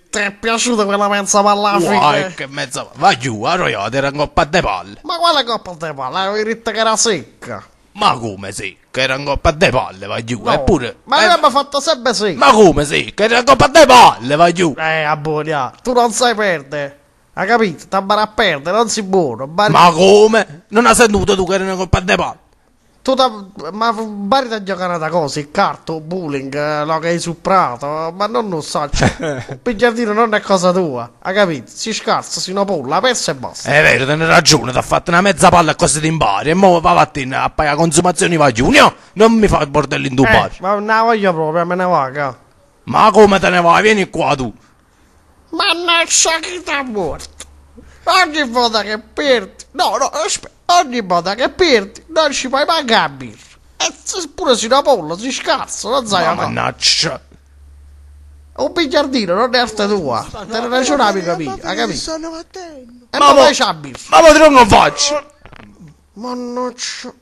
Ti è piaciuta quella mezza palla alla Uà, fine? e che mezza Vagliù, arroiata, era 'ncoppa a de palle. Ma quale coppa de palle? Avevi detto che era secca. Ma come secca? Era 'ncoppa a de palle, vagliù, No, eppure... Ma noi abbiamo fatto sempre secca. Ma come secca? Era 'ncoppa a de palle, vagliù. Abbonia, tu non sai perdere. Hai capito? T'abbara a perdere, non sei buono. Bari... Ma come? Non hai sentito tu che era 'ncoppa a de palle? Tu ma bari da giocare una cosa, il carto, il bowling, lo che hai superato, ma non lo so. Cioè, il pigiardino non è cosa tua, hai capito? Si scarsa, si una polla, persa e basta. È vero, tieni ragione, ti ha fatto una mezza palla così ti impari. E mo va vattene a pagare consumazioni vagliù, no? Non mi fai il bordello in tu bar. Ma non la voglio proprio, me ne vaga. Ma come te ne vai? Vieni qua tu. Mannaggia chi t'ha morto. Ogni volta che perdi, no, no, aspetta, ogni volta che perdi non ci puoi pagare a birra. E pure se una polla si scarsa, non sai Ma cosa. mannaggia. Un biliardino non è arte tua. Te ne ragione, amico mio, hai capito? Stanno battendo. E Ma ma mo- poi c'ha la birra. Ma mo te non faccio. Mannaggia.